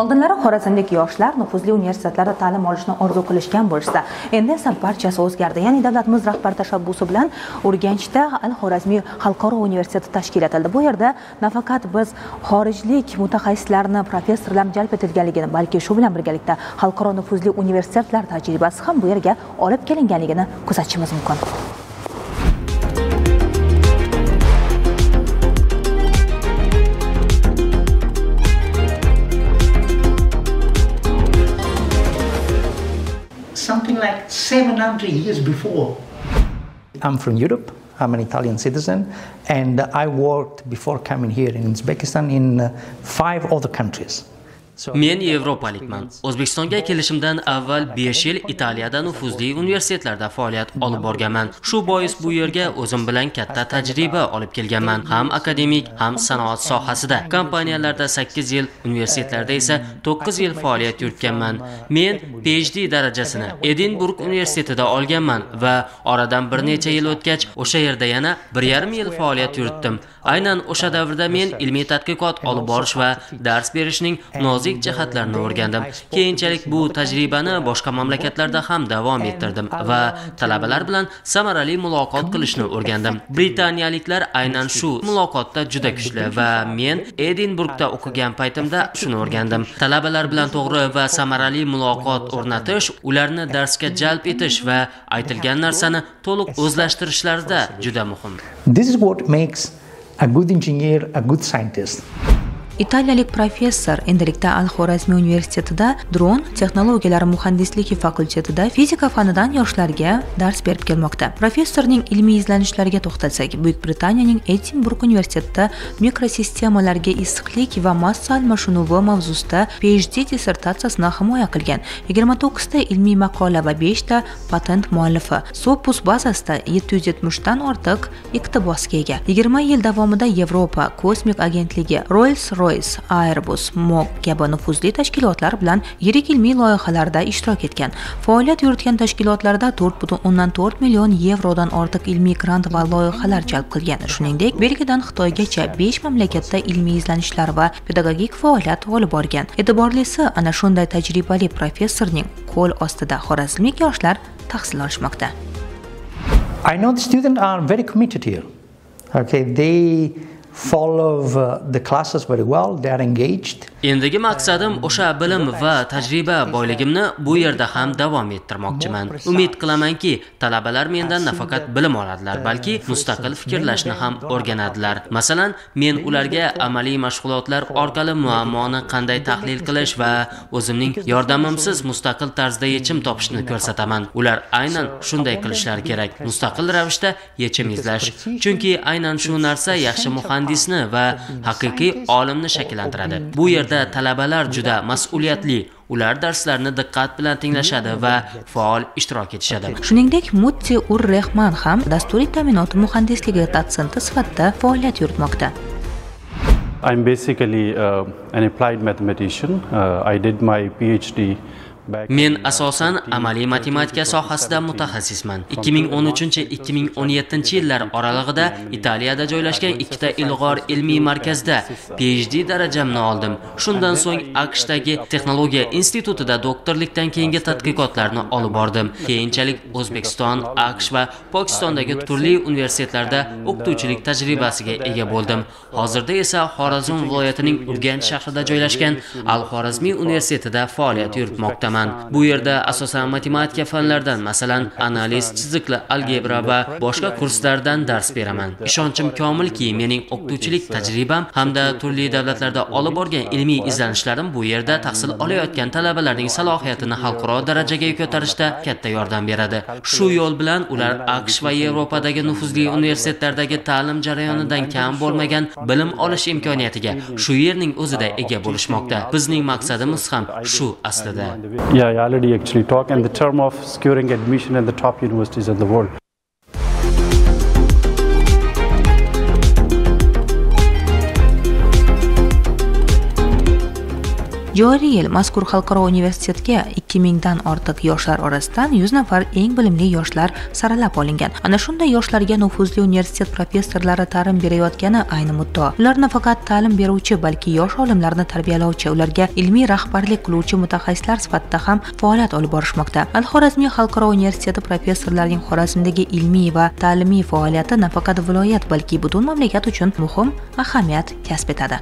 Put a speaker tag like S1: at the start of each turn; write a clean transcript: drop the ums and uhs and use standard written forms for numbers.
S1: Oldinlari xorazmlik yoshlar nufuzli universitetlarda ta'lim olishni orzu qilishgan bo'lsa, endi esa barchasi o'zgardi. Ya'ni davlatimiz rahbari tashabbusi bilan Urganchda Al-Xorazmiy xalqaro universiteti tashkil etildi. Bu yerda nafaqat biz xorijlik mutaxassislarni, professorlarni jalb etilganligini, balki shu bilan birgalikda xalqaro nufuzli universitetlar tajribasi ham bu yerga olib kelinganligini kuzatishimiz mumkin.
S2: Something like 700 years before.
S3: I'm from Europe. I'm an Italian citizen, and I worked before coming here in Uzbekistan in 5 other countries.
S4: Men yevropalikman. O'zbekistonga kelishimdan avval 5 yil Italiyada nufuzli universitetlarda faoliyat olib borganman. Shu bois bu yerga o'zim bilan katta tajriba olib kelganman, ham akademik, ham sanoat sohasida. Kompaniyalarda 8 yil, universitetlarda esa 9 yil faoliyat yuritganman. Men PhD darajasini Edinburg universitetida olganman va oradan bir necha yil o'tgach o'sha yerda yana 1,5 yil faoliyat yuritdim. Aynan o'sha davrda men ilmiy tadqiqot olib borish va dars berishning nozik jihatlarini o'rgandim. Keyinchalik bu tajribani boshqa mamlakatlarda ham davom ettirdim va talabalar bilan samarali muloqot qilishni o'rgandim. Britaniyaliklar aynan shu muloqotda juda kuchli va men Edinburgda o'qigan paytimda shuni o'rgandim. Talabalar bilan to'g'ri va samarali muloqot o'rnatish, ularni darsga jalb etish va aytilgan narsani to'liq o'zlashtirishlarida juda muhim.
S3: This is what makes a good engineer a good scientist.
S1: Italiyalik professor endilikda Al-Xorazmiy universitetida dron texnologiyalari muhandisligi fakultetida fizika fanidan yoshlarga dars berib kelmoqda. Professorning ilmiy izlanishlariga to'xtalsak, Buyuk Britaniyaning Edinburg universitetida mikrosistemalarga issiqlik va massa almashinuvi mavzusida PhD dissertatsiyasini himoya qilgan. 29 ta ilmiy maqola va 5 ta patent muallifi. Scopus bazasida 770 dan ortiq iqtibosga ega. 20 yil davomida Yevropa kosmik agentligi, Rolls-Royce, Airbus, MOG kabi nufuzli tashkilotlar bilan yirik ilmiy loyihalarda ishtirok etgan. Faoliyat yuritgan tashkilotlarda 4,4 million yevrodan ortiq ilmiy grant va loyihalar jalb qilgan. Shuningdek, Belgiyadan Xitoygacha 5 mamlakatda ilmiy izlanishlar va pedagogik faoliyat olib borgan. E'tiborlisi, ana shunday tajribali professorning qo'l ostida xorazmlik yoshlar tahsil olishmoqda.
S3: I know the students are very committed here. Okay, they follow the classes very well, they are engaged.
S4: Endigi maqsadim o'sha bilim va tajriba boyligimni bu yerda ham davom ettirmoqchiman. Umid qilamanki, talabalar mendan nafaqat bilim oladilar, balki mustaqil fikrlashni ham o'rganadilar. Masalan, men ularga amaliy mashg'ulotlar orqali muammoni qanday tahlil qilish va o'zimning yordamimsiz mustaqil tarzda yechim topishni ko'rsataman. Ular aynan shunday qilishlari kerak, mustaqil ravishda yechim izlash. Chunki aynan shu narsa yaxshi muhandisni va haqiqiy olimni shakllantiradi. Bu yerda talabalar juda mas'uliyatli, ular darslarni diqqat bilan tinglashadi va faol ishtirok etishadi.
S1: Shuningdek, Mutti Ur-Rehman ham dasturiy ta'minot muhandisligi dotsenti sifatida faoliyat yuritmoqda.
S5: I'm basically an applied mathematician. I did my PhD.
S4: Men asosan amaliy matematika sohasida mutaxassisman. 2013-2017 yillar oralig'ida Italiyada joylashgan ikkita ilg'or ilmiy markazda PhD darajamni oldim. Shundan so'ng AQShdagi Texnologiya institutida doktorlikdan keyingi tadqiqotlarni olib bordim. Keyinchalik O'zbekiston, AQSh va Pokistondagi turli universitetlarda o'qituvchilik tajribasiga ega bo'ldim. Hozirda esa Xorazm viloyatining Urganch shahrida joylashgan Al-Xorazmiy universitetida faoliyat yuritmoqdaman. Bu yerda asosan matematika fanlaridan, masalan, analiz, chiziqli algebra va boshqa kurslardan dars beraman. Ishonchim komilki, mening o'qituvchilik tajribam hamda turli davlatlarda olib borgan ilmiy izlanishlarim bu yerda tahsil olayotgan talabalarning salohiyatini xalqaro darajaga ko'tarishda katta yordam beradi. Shu yo'l bilan ular AQSh va Yevropadagi nufuzli universitetlardagi ta'lim jarayonidan kam bo'lmagan bilim olish imkoniyatiga shu yerning o'zida ega bo'lishmoqda. Bizning maqsadimiz ham shu aslida.
S5: Yeah, I already actually talk in the term of securing admission in the top universities in the world.
S1: Joriy yil mazkur xalqaro universitetga 2000 dan ortiq yoshlar orasidan 100 nafar eng bilimli yoshlar saralab olingan. Ana shunday yoshlarga nufuzli universitet professorlari ta'lim berayotgani ayni muddao. Ular nafaqat ta'lim beruvchi, balki yosh olimlarni tarbiyalovchi, ularga ilmiy rahbarlik qiluvchi mutaxassislar sifatida ham faoliyat olib borishmoqda. Al-Xorazmiy xalqaro universiteti professorlarining Xorazmdagi ilmiy va ta'limiy faoliyati nafaqat viloyat, balki butun mamlakat uchun muhim ahamiyat kasb etadi.